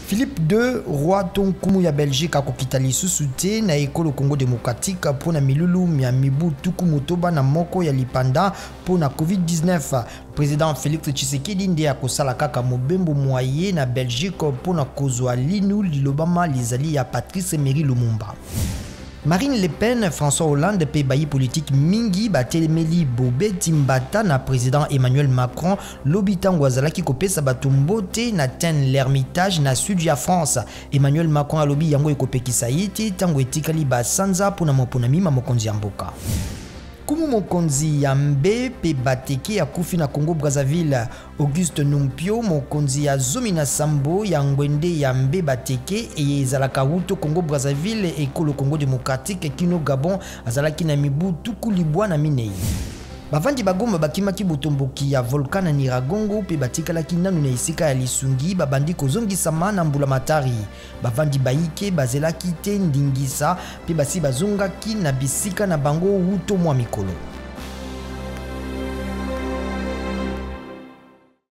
Philippe II, roi to nkumu ya Belgique akokita lisusu te na ekolo Congo démocratique mpo na milulu mya mibu 61 ya lipanda mpo na COVID-19. President Felix Tshisekedi nde akosala kaka mobembo mwa ye na Belgique mpo na kozwa linu lilobama lizali ya Patrice Emery Lumumba. Marine Le Pen, François Hollande mpe bayi politiki mingi batelemeli bobeti mbata na president Emmanuel Macron lobi ntango azalaki kopesa bato mbote na Tain l'Hermitage na sud ya France. Emmanuel Macron alobi yango ekopekisa ye te ntango etikali basanza mpo na moponami ma mokonzi ya mboka. Kumu mokonzi ya Mbe mpe Bateke akufi na Congo-Brazzaville. Auguste Numpio, mokonzi ya 17 ya ngwende ya Mbe Bateke eye ezalaka wuto Congo-Brazzaville, ekolo Congo démocratique kino Gabon, azalaki na mibu 94. Bavandi ba Goma bakimaki botomboki ya volcan na Nyiragongo mpe batikalaki nanu na esika ya lisungi babandi kozongisama na mbulamatari. Bavandi bayike bazelaki te ndingisa mpe basi bazongaki na bisika na bango wuto mwa mikolo.